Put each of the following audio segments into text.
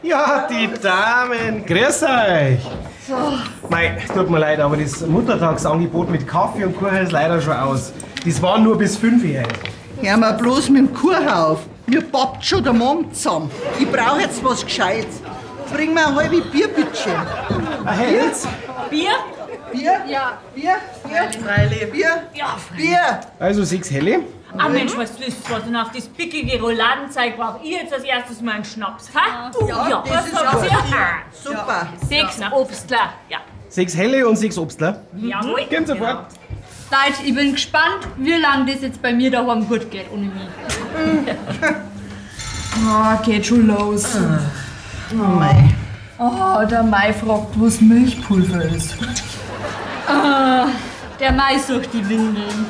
Ja, die Damen, grüß euch. So. Mei, es tut mir leid, aber das Muttertagsangebot mit Kaffee und Kuchen ist leider schon aus. Das war nur bis 5 Uhr heute. Hör mal bloß mit dem Kuchen auf. Mir pappt schon der Mund zusammen. Ich brauch jetzt was Gescheites. Bring mir ein halbes Bier, bitte. Ein helles? Bier? Bier? Ja. Bier? Bier? Freilich. Bier? Ja, Bier! Also 6 helle. Ah Mensch, was ist was? Und auf das pickige Rouladenzeug brauch ich jetzt als erstes mal einen Schnaps. Ha? Ja, ja, das was ist sagt gut. ihr? Super. 6 Obstler. Ja. 6 helle und 6 Obstler. Jawohl. Gehen sofort. Leute, ich bin gespannt, wie lange das jetzt bei mir daheim gut geht ohne mich. Oh, geht schon los. Oh mei. Oh, der Mai fragt, was Milchpulver ist. Ah, der Mai sucht die Windeln.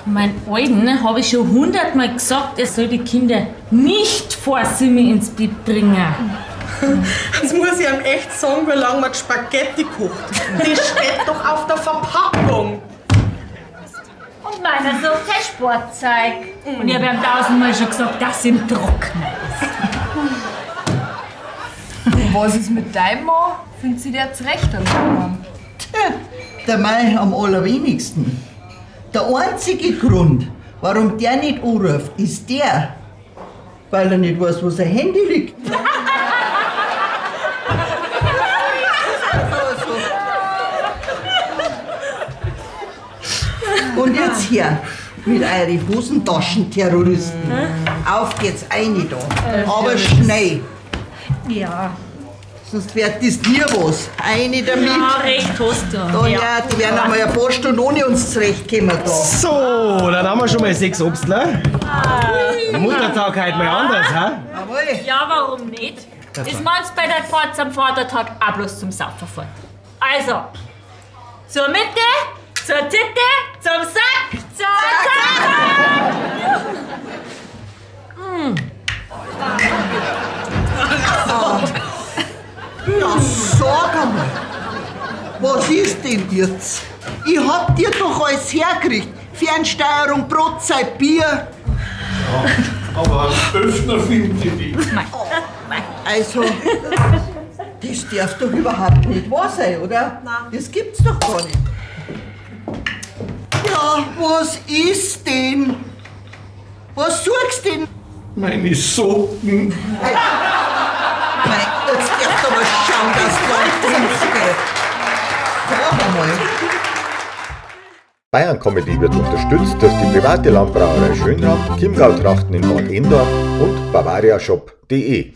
Mein Alten habe ich schon 100-mal gesagt, er soll die Kinder nicht vor Simi ins Bett bringen. Jetzt muss ich ihm echt sagen, wie lange man Spaghetti kocht. Das steht doch auf der Verpackung. Und meiner sucht sein Sportzeug. Und ich habe ihm 1000-mal schon gesagt, dass ihm trocken ist. Und was ist mit deinem Mann? Findet sie der zurecht am Mann? Tja, der Mai am allerwenigsten. Der einzige Grund, warum der nicht anruft, ist der, weil er nicht weiß, wo sein Handy liegt. Und jetzt her mit euren Hosentaschenterroristen. Auf geht's eine da. Aber schnell. Ja. Sonst wird das nie was. Eine damit. Ja, recht hast du. Da, ja, die werden einmal ein paar Stunden ohne uns zurechtkommen da. So, dann haben wir schon mal 6 Obstler. Muttertag heute mal anders, ha? Jawohl. Ja, warum nicht? Das meinst du bei der Fahrt zum Vatertag auch bloß zum Saufen fort. Also, zur Mitte, zur Titte, zum Sack, zur Zack! Ja, sag einmal, was ist denn jetzt? Ich hab dir doch alles hergekriegt. Fernsteuerung, Brotzeit, Bier. Ja, aber Öffner findet ihr nicht. Also, das darf doch überhaupt nicht wahr sein, oder? Nein. Das gibt's doch gar nicht. Ja, was ist denn? Was suchst denn? Meine Socken. Mei, jetzt darfst du aber schauen, dass du da geht. Sag einmal. Bayern Comedy wird unterstützt durch die private Landbrauerei Schönram, Chiemgau Trachten in Bad Endorf und bavariashop.de.